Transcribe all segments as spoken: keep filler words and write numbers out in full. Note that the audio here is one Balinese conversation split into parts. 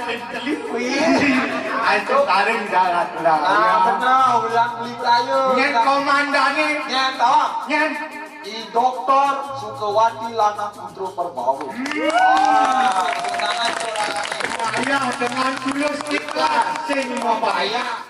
Wih. Ayo taring jalan ulang. Nah, bener, ulang beli perayu. Nyen komandane. Nyen tawang. Nyen. I Doktor Sukawati Lanang Putra Perbawa. Wah, dengan suaranya. Ayah dengan tulus ikhlas sing membayar.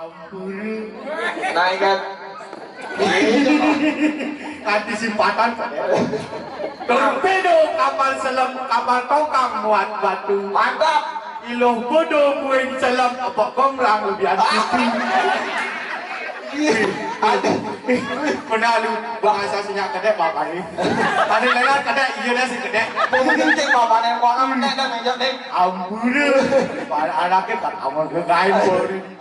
Ampun. Naik kan? Antisipatan. Torpedo kapal selam, kapal tongkang muat batu. Mantap. Iloh bodo buin selam, apa gombrang lebih antutu. Ada. Pernah lu bahasa sinyak kedek bapak ni. Tadi lewat kedek, iya dah si kedek. Mungkin cek bapak ni, wah, kedek dah, minjam deh. Ampun. Pada anaknya tak aman ke kain, Polri.